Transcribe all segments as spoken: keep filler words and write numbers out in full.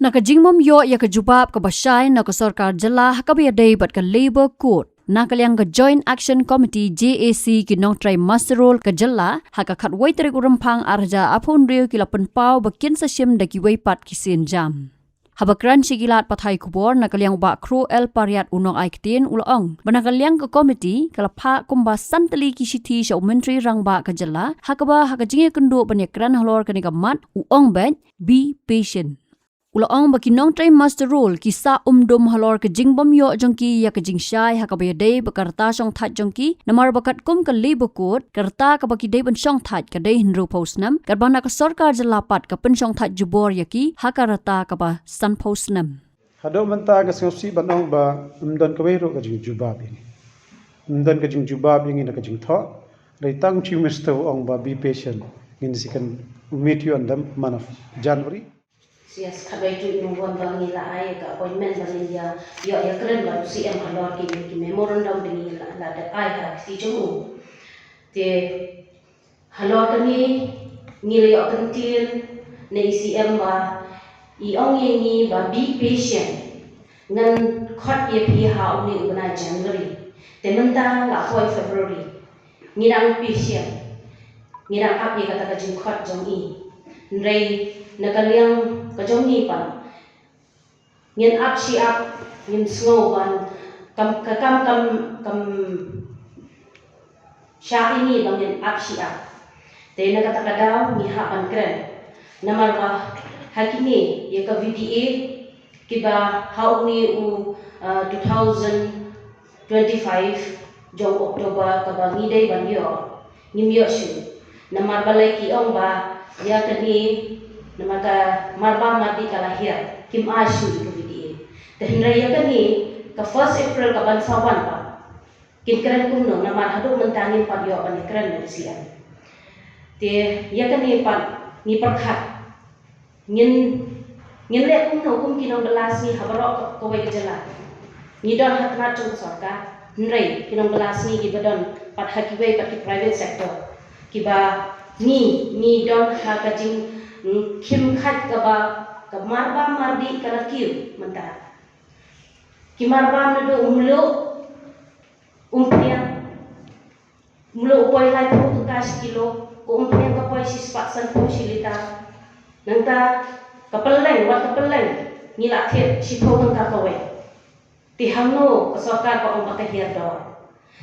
Na ka jingbym ïoh ïa ka jubab kaba shai na ka sorkar jylla ha kaba ïadei bad ka Labour Code, na ka liang ka Joint Action Committee, J A C, ki nongtrei muster roll ka jylla, ha ka khatwei tarik u Rymphang arhajar arphew hynriew ki la pynpaw ba kin sa shim da kiwei pat ki sienjam. Haba kren sha ki lad pathai khubor, na ka liang u Bah Khroo L Pariat, u nongai ktien, u la ong ba na ka liang ka komiti ka la phah kumba san tylli ki shithi sha u Myntri Rangbah ka jylla, ha kaba ha ka jingïakynduh ban ïakren halor kane ka mat, u ong beit, "Be patient." U la ong ba ki nongtrei muster roll ki sah umdum halor ka jingbym ïoh jong ki ïa ka jingshai ha kaba ïadei bad ka rta shongthait jong ki, namar ba katkum ka Labour Code, ka rta kaba ki dei ban shongthait ka dei hynriewphew snem, katba na ka sorkar jylla pat ka pynshongthait jubor ïa ki ha ka rta kaba sanphew snem. Haduh mynta nga sngewsih ban ong ba ym don kawei ruh ka jingjubab ïa ngi. Ym don ka jingjubab ïa ngi na ka jingthoh. Hynrei tang u Chief Minister u ong ba be patient. Ngin sa ïakynduh, u meet you on the month of January. Yes, kaba ïathuh nongwan ba ngi la ai ka appointment ba ngin ïa, ïa, ïakren bad u C M halor ki, ki memorandum ba ngi la, la dep ai ha ka kti jong u. Te halor kane ngi la ïoh kyntien na i C M ba i ong ïa ngi ba be patient. Ngan khot ïa phi ha une u bnai January. Te mynta la poi February. Ngi dang patient. Ngi dang ap ïa kata ka jingkhot jong i. Hynrei na ka liang ka jong ngi pat, ngin ap shi ap, ngin sngew ban kam, ka kam, kam, kam shah ïa ngi ba ngin ap shi ap. Te na kata ka daw ngi hap ban kren. Namar ba ha kine ïa ka V D A kiba ha une u, uh, two thousand twenty-five jong October kaba ngi dei ban ïoh, ngim ïoh shuh. Namar balei ki ong ba ïa kane, namar ka marbam mardih ka la hiar, kim ai shuh ïa ka V D A. Te hynrei ïa kane ka first April kaban sa wan pat, kin kren kumno, namar haduh mynta ngim pat ïoh ban ïakren bad i C M. Te ïa kane pat ngi pyrkhat, ngin, ngin leh kumno kum ki nongbylla sngi ha baroh ka, kawei ka jylla. Ngi don ha tnat jong ka sorkar, hynrei ki nongbylla sngi kiba don pat ha kiwei pat ki private sector, kiba ngi, ngi don ha ka jing, mm, khim khat kaba, ka marbam mardih ka la kiew mynta. Ki marbam naduh u mluh, umphniang, mluh u poi laiphew tyngka shi kilo, ka umphniang ka poi shispah sanphew shi litar. Nangta ka pylleng, wat ka pylleng, ngi la thied shiphew tyngka kawei. Te hangno ka sorkar ka ong ba ka hiar dor.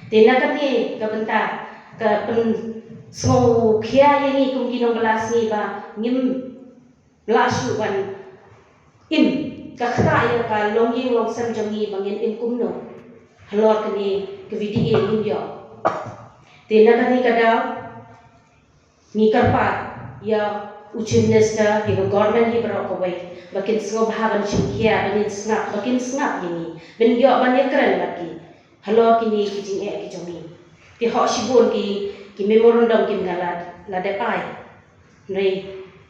Te na kane ka bynta ka pynsngewkhia ïa ngi kum ki nongbylla sngi ba ngim lah shuh ban im, ka ktah ïa ka longïing longsem jong ngi ba ngin im kumno. Halor kane ka V D A ngim ïoh. Te na kane ka daw ngi kyrpad ïa u Chief Minister, ïa ka government hi baroh kawei, ba kin sngewbha ban shim khia, ba ngin sngap, ba kin sngap ïa ngi, ban ïoh ban ïakren bad ki halor kine ki jingeh ki jong ngi. Te hok shibun ki, ki memorandum ki nga la, la dep ai. Hynrei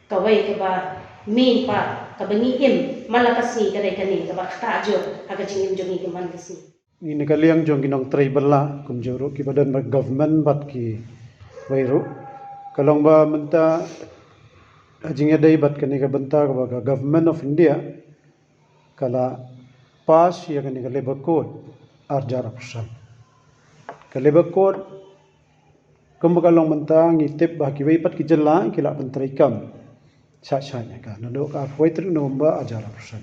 kawei kaba main pat kaba ngi im man la ka sngi ka dei kane kaba ktah jur ha ka jingim jong ngi ka man ka sngi. Ngi na ka liang jong ki nongtrei bylla kumjuh ruh kiba don bad government bad kiwei ruh, ka long ba mynta ha jingïadei bad kane ka bynta kaba ka Government of India ka la pass ïa kane ka Labour Code arhajar arphew san. Ka Labour Code kumba ka long mynta ngi tip ba kiwei pat ki jylla ki la pyntreikam shah shah ïa ka naduh ka arphew tarik November arhajar arphew san.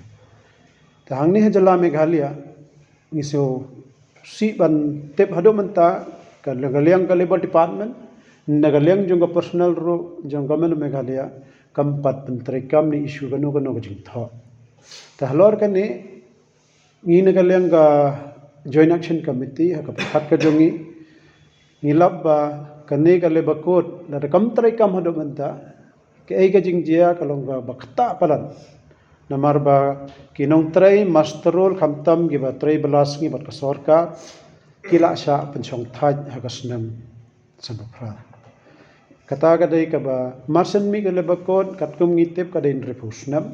Te hangne ha jylla Meghalaya ngi sngewsih ban tip haduh mynta ka, ka liang ka Labour Department, na ka liang jong ka personnel ruh jong ka Government of Meghalaya kam pat pyntreikam ne issue kano kano ka jingthoh. Te halor kane ngi na ka liang ka Joint Action Committee ha ka pyrkhat ka jong ngi, ngi lap ba kane ka Labour Code lada kam treikam haduh mynta, kaei ka jingjia ka long kaba ktah palat. Namar ba ki nongtrei muster roll khamtam kiba trei bylla sngi bad ka sorkar ki la shah pynshongthait ha ka snem sanphew phra. Kata ka dei kaba mar shen mih ka Labour Code katkum ngi tip ka dei hynriewphew snem.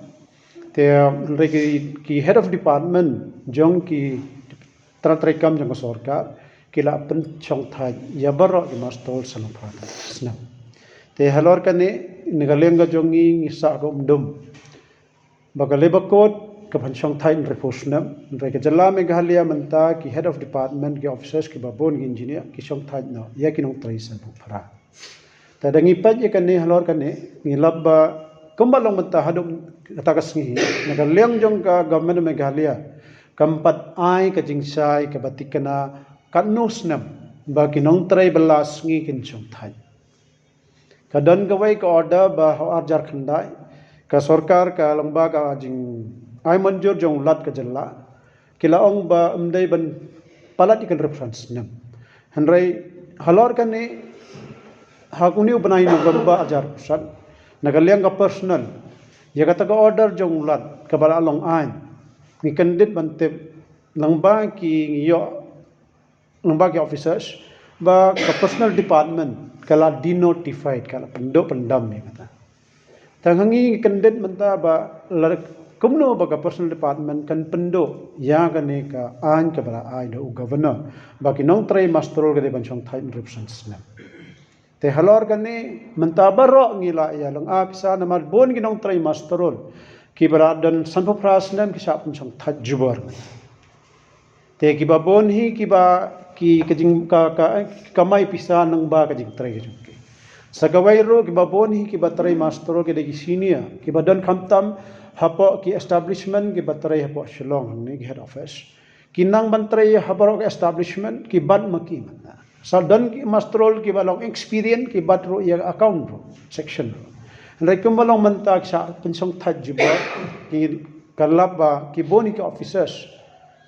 Te hynrei ki, ki head of department jong ki tnat treikam jong ka sorkar ki la pynshongthait ïa baroh ki muster roll sanphew phra snem. Te halor kane na ka liang ka jong ngi ngi sah ka umdum. Ba ka Labour Code ka pynshongthait hynriewphew snem, hynrei ka jylla Meghalaya mynta ki head of department, ki officers kiba bun, ki engineer ki shongthait noh ïa ki nongtrei sanphew phra. Te da ngi peit ïa kane, halor kane ngi lap ba kumba long mynta haduh kata ka sngi, na ka liang jong ka government Meghalaya kam pat ai ka jingshai kaba thikna katno snem ba ki nongtrei bylla sngi kin shongthait. Ka don kawei ka order ba ha ar hajar khyndai ka sorkar ka long ba ka jingai mynjur jong u Lat ka jylla, ki la ong ba ym dei ban palat ïa ka hynriewphew san snem. Hynrei halor kane, ha une u bnai November ar hajar arphew san, na ka liang ka personnel, ïa kata ka order jong u Lat kaba la long aiñ, ngi kyndit ban tip lyngba ki, ngi ïoh lyngba ki officers ba ka personnel department ka la denotified, ka la pynduh pyndam ïa kata. Tang ha ngi ngi kyndit mynta ba la kumno ba ka personnel department kan pynduh ïa kane ka aiñ kaba la ai da u governor ba ki nongtrei muster roll ka dei ban shongthait hynriewphew san snem. Te halor kane mynta baroh ngi la ïa long a pisa namar bun ki nongtrei muster roll kiba la don sanphew phra snem ki shah pynshongthait jubor. Te kiba bun hi kiba ki ka jing ka, ka, ka kamai pisa nang ba ka jingtrei ka jong ki. Sa kawei ruh kiba bun hi kiba trei muster roll ki dei ki senior kiba don khamtam hapoh ki establishment kiba trei hapoh Shillong hangne ki head office. Ki nang ban trei ha baroh ka establishment ki bat ma ki mynta. Sa don ki muster roll kiba long experience ki bat ruh ïa account ruh, section ruh. Hynrei kumba long mynta ki shah pynshongthait jubor, ki ka lap ba ki bun ki officers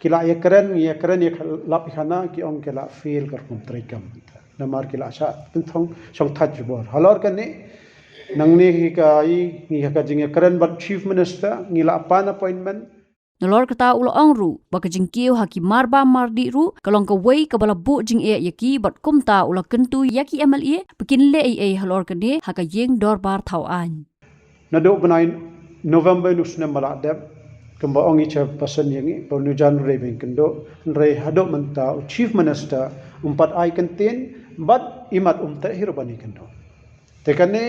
ki la ïakren, ïakren, ïa lap ïa khana, ki ong ki la fail ka rukom treikam mynta. Namar ki la shah pynthong shongthait jubor. Halor kane nangne hi ka i, ngi ha ka jingïakren bad Chief Minister ngi la pan appointment. Nalor kata u la ong ruh ba ka jingkiew ha ki marbam mardih ruh ka long kawei kaba la buh jingeh ïa ki bad kumta u la kyntu ïa ki M L A ba kin leh ei ei halor kane ha ka ïing dorbar thaw aiñ. Naduh u bnai November u snem ba la dep, kumba ong i chairperson ïa ngi ba u Nujan ruh dei ba ïakynduh, hynrei haduh mynta u Chief Minister um pat ai kyntien bad imat um teh hi ruh ban ïakynduh. Te kane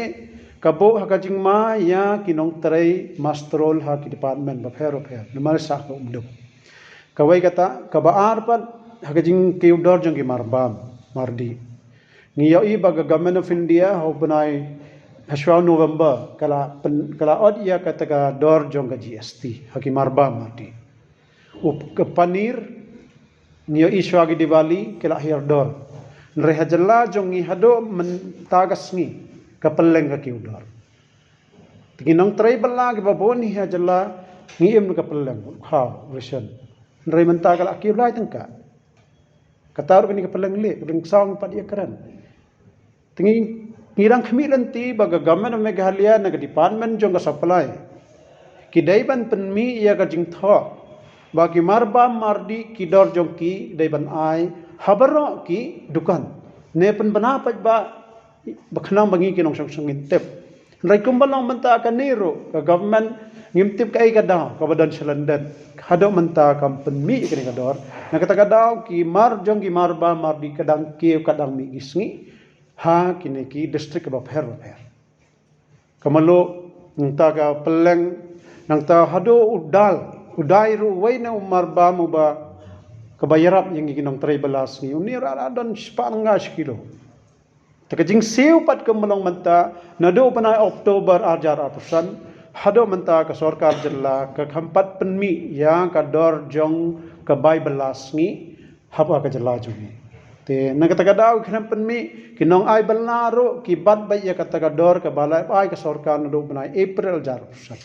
ka buh ha ka jingma ïa ki nongtrei muster roll ha ki department bapher bapher namar sah ka umduk. Kawei kata, kaba ar pat ha ka jingkiew dor jong ki marbam mardih. Ngi ïohi ba ka Government of India ha u bnai, ha shwa November ka la pyn, ka la ot ïa kata ka dor jong ka G S T ha ki marbam mardih. U ka paneer ngi ïohi shwa ki Diwali ki la hiar dor. Hynrei ha jylla jong ngi haduh mynta ka sngi ka pylleng ka kiew dor. Te ki nongtrei bylla kiba bun hi ha jylla ngi im ka pylleng, khaw, ration. Hynrei mynta ka la kiew lai tyngka. Kata ruh kane ka pylleng leh, ka dang saw ngi pat ïakren. Te ngi, ngi dang khmih lynti ba ka Government of Meghalaya na ka department jong ka supply ki dei ban pynmih ïa ka jingthoh ba ki marbam mardih ki dor jong ki dei ban ai ha baroh ki dukan. Ne pynbna pat ba, ba khnang ba ngi ki nongshong shnong ngin tip. Hynrei kumba long mynta kane ruh ka government ngim tip kaei ka daw kaba don shalyndet. Haduh mynta kam pynmih kane ka dor. Na kata ka daw ki mar jong ki marbam mardih ka dang kiew ka dang mih ki sngi ha kine ki district kaba pher bapher. Ka mluh, nangta ka pylleng, nangta haduh u dal, u dai ruh uwei na u marbam uba kaba ïarap ïa ngi ki nongtrei bylla sngi. Une ruh la don spah nga shi kilo. Te ka jingsiew pat kumba long mynta, naduh u bnai October ar hajar arphew san haduh mynta ka sorkar jylla kam pat pynmih ïa ka dor jong ka bai bylla sngi ha ka jylla jong ngi. Te na kata ka daw ki khlem pynmih, ki nongai bylla ruh ki bat beit ïa kata ka dor kaba la ai ka sorkar naduh u bnai April ar hajar arphew san.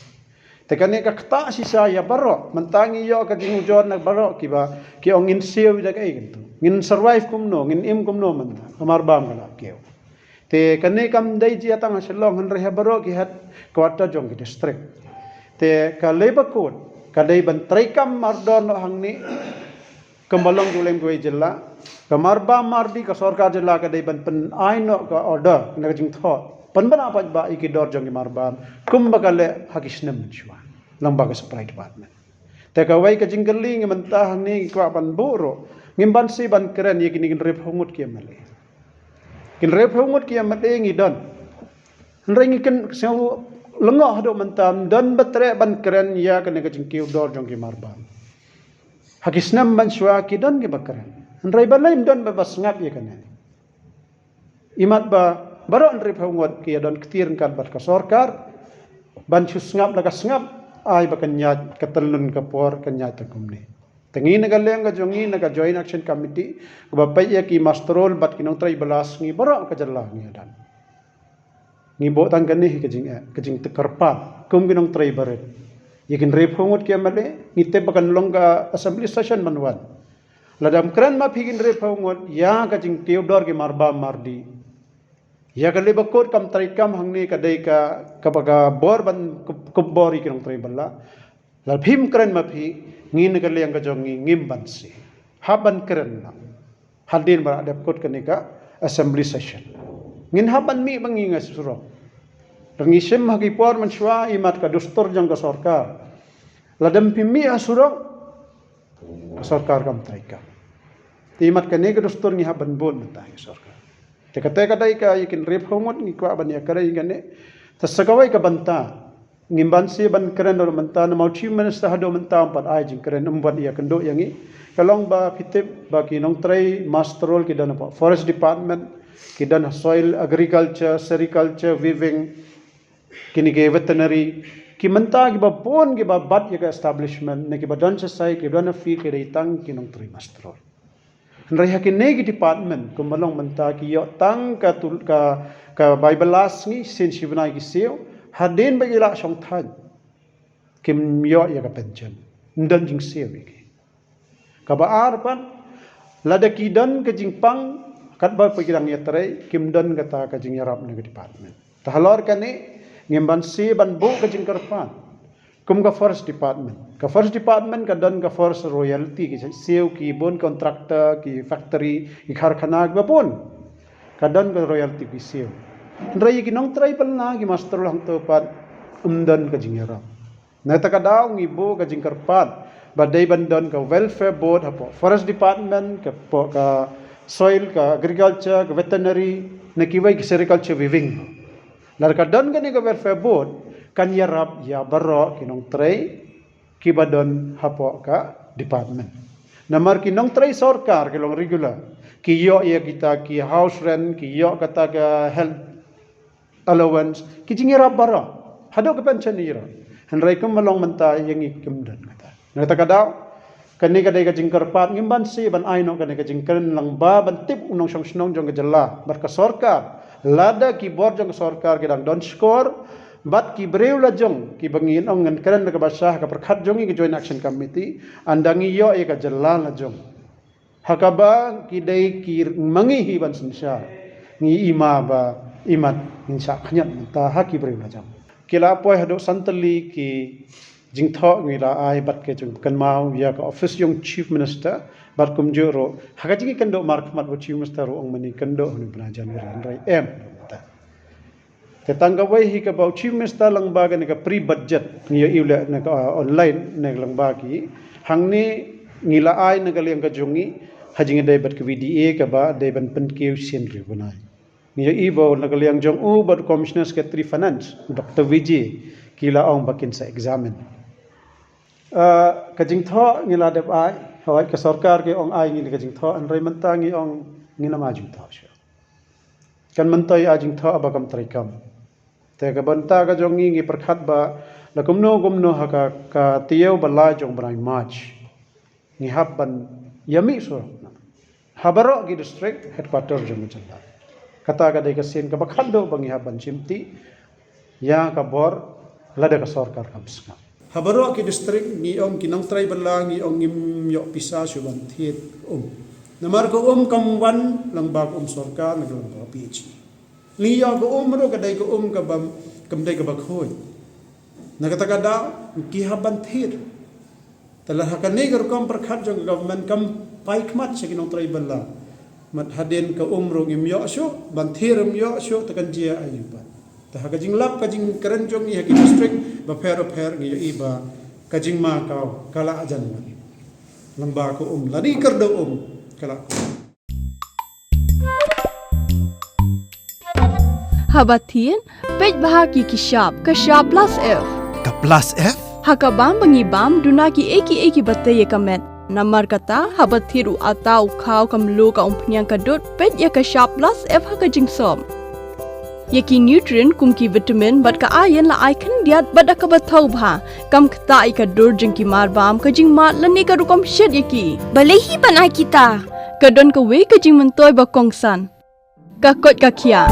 Te kane ka ktah shisha ïa baroh, mynta ngi ïoh ka jingujor na baroh kiba ki ong ngin siew da kaei kyntu, ngin survive kumno, ngin im kumno mynta, ka marbam ka la kiew. Te kane kam dei jia tang ha Shillong, hynrei ha baroh ki headquarter jong ki district. Te ka Labour Code ka dei ban treikam mardor noh hangne. Kumba long ju lem kawei jylla, ka marbam mardih ka sorkar jylla ka dei ban pynai noh ka order na ka jingthoh, pynbna pat ba ïa ki dor jong ki marbam kumba ka leh ha ki snem mynshuwa lyngba ka supply department. Te kawei ka jingkylli ngi mynta hangne ngi kwah ban buh ruh, ngim banse ban kren ïa kine ki hynriewphew ngut ki M L A. Ki hynriewphew ngut ki M L A ngi don. Hynrei ngi kynnoh lyngngoh haduh mynta ym don ba treh ban kren ïa kane ka jingkiew dor jong ki marbam. Ha ki snem ban shuwa ki don kiba kren. Hynrei balei ym don ba, ba sngap ïa kane. Imat ba baroh hynriewphew ngut ki ïa don kti ryngkat bad ka sorkar. Ban shu sngap la ka sngap, ai ba kan ïaid ka tyllun ka por kan ïaid ta kumne. Te ngi na ka liang ka jong ngi na ka Joint Action Committee, kaba peit ïa ki muster roll bad ki nongtrei bylla sngi baroh ka jylla ngi ïa don. Ngi buh tang kane hi ka jing, eh, ka jingkyrpad kum ki nongtrei barit. Ïa ki hynriewphew ngut ki M L A, ngi tip ba kan long ka assembly session ban wan. Lada ym kren ma phi ki hynriewphew ngut ïa ka jingkiew dor ki marbam mardih. Ïa ka Labour Code kam treikam hangne ka dei ka, kaba ka bor ban kup, kup bor ïa ki nongtrei bylla. Lada phim kren ma phi, ngi na ka liang ka jong ngi ngim banse. Hap ban kren na. Hadien ba la dep kut kane ka assembly session. Ngin hap ban mih ba ngi nga surok. Lada ngi shim ha ki por mynshuwa imat ka dustur jong ka sorkar. Lada ym phi mih ha surok, ka sorkar kam treikam. Te imat kane ka dustur ngi hap ban bun mynta ïa ka sorkar. Te kata ka dei ka ïa ki hynriewphew ngut ngi kwah ban ïa kren ïa kane. Te sa kawei ka bynta. Ngim banse ban kren haduh mynta namar u Chief Minister haduh mynta um pat ai jingkren, um pat ïakynduh ïa ngi. Ka long ba phi tip ba ki nongtrei muster roll ki don ha Forest Department, ki don ha Soil, Agriculture, Sericulture, Weaving, kine ki Veterinary, ki mynta kiba bun kiba bat ïa ka establishment, ne kiba don sha side, kiba don ha field, ki dei tang ki nongtrei muster roll. Hynrei ha kine ki department, kumba long mynta ki ïoh tang ka tul, ka, ka bai bylla sngi, sien shi bnai ki siew, hadien ba ki lah shong thaiñ. Kim ïoh ïa ka pension. Ym don jingsiew ïa ki. Kaba ar pat, lada ki don ka jingpang, katba phi ki dang ïatrei, kim don kata ka jingïarap na ka department. Te halor kane, ngim banse ban buh ka jingkyrpad. Kum ka Forest Department. Ka Forest Department ka don ka forest royalty, ki siew, ki bun contractor, ki factory, ki karkhana, kiba bun. Ka don ka royalty ki siew. Hynrei ki nongtrei bylla ki muster roll hangto pat ym don ka jingïarap. Na kata ka daw ngi buh ka jingkyrpad ba dei ban don ka welfare board hapoh Forest Department, ka, hapoh ka Soil, ka Agriculture, ka Veterinary, ne kiwei ki Sericulture, Weaving. Lada ka don kane ka welfare board, kan ïarap ïa baroh ki nongtrei kiba don hapoh ka department. Namar ki nongtrei sorkar ki long regular, ki ïoh ïa kita ki house rent, ki ïoh kata ka health allowance, ki jingïarap baroh. Haduh ka pension ïarap. Hynrei kumba long mynta ïa ngi kim don kata. Na kata ka daw, kane ka dei ka jingkyrpad, ngim banse ban ai noh kane ka jingkren lyngba ban tip u nongshong shnong jong ka jylla bad ka sorkar. Lada ki bor jong ka sorkar ki dang don shkor bad ki briew la jong kiba ngi ong ngan kren da kaba shah ka pyrkhat jong ngi ka Joint Action Committee, ynda ngi ïoh ïa ka jylla la jong. Ha kaba ki dei ki ma ngi hi ban synshar. Ngi i ma ba imat ngin shah khñiot mynta ha ki briew la jong. Ki la poi haduh san tylli ki jingthoh ngi la ai bad ki jingpynkynmaw ïa ka office jong Chief Minister bad kumjuh ruh ha ka jingkynduh markhmat u Chief Minister ruh ong mynta kynduh ha u bnai January hynrei em. Te tang kawei hi kaba u Chief Minister lyngba kane ka pre-budget ngi ïohi leh na ka, uh, online ne lyngba ki. Hangne ngi la ai na ka liang ka jong ngi ha jingïadei bad ka V D A kaba dei ban pynkiew sien ri bnai. Ngi ïohi ba na ka liang jong u bad Commissioner Secretary Finance, Doctor Vijay, ki la ong ba kin sa examine. Uh, ka jingthoh ngi la dep ai, hawai ka sorkar ki ong ai ngi ka jingthoh, hynrei mynta ngi ong ngin ym ai jingthoh shuh. Kan mynta ïa jingthoh ba kam treikam. Te ka bynta ka jong ngi ngi pyrkhat ba la kumno kumno ha ka, ka taïew ba lai jong bnai March. Ngi hap ban ïa mih surok. Ha baroh ki district headquarter jong ka jylla. Kata ka dei ka sien kaba khatduh ba ngi hap ban shimti ïa ka bor lada ka sorkar kam sngap. Ha baroh ki district ngi ong ki nongtrei bylla ngi ong ngim ïoh pisa shuh ban thied um. Namar ka um kam wan lyngba ka um sorkar ne ka lyngba P H E. Ngi ïoh ka um ruh ka dei ka um kaba, kam dei kaba khuid. Na kata ka daw ki hap ban thied. Te lada ha kane ka rukom pyrkhat jong ka government kam poi khmat sha ki nongtrei bylla. Mat hadien ka um ruh ngim ïoh shuh, ban thied ngim ïoh shuh, te kan jia aïu pat. Te ha ka jinglap ka jingkren jong ngi ha ki district bapher bapher ngi ïohi ba ka jingma ka, ka la jan wan. Lyngba ka um, lane kyrduh um, ka la. Haba thied, peit bha ki ki shap, ka shap plus F. Ka plus F? Ha ka bam ba ngi bam, duna ki ei ki ei kiba tei ïa ka met. Namar kata, haba thied u atta, u khaw, ka mluh, ka umphniang, ka dud, peit ïa ka shap plus F ha ka jingsop. Ïa ki nutrient kum ki vitamin bad ka iron la ai khyndiat bad da kaba thaw bha. Kam ktah ïa ka dur jong ki mar bam, ka jingmad lane ka rukom shet ïa ki. Balei hi ban ai kita? Ka don kawei ka jingmyntoi ba kongsan. Ka koit ka khiah.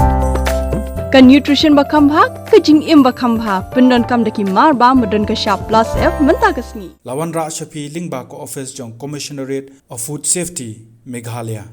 Ka nutrition ba kham bha, ka jingim ba kham bha. Pyndonkam da ki mar bam ba don ka shap plus F mynta ka sngi. La wanrah sha phi lyngba ka office jong Commissionerate of Food Safety, Meghalaya.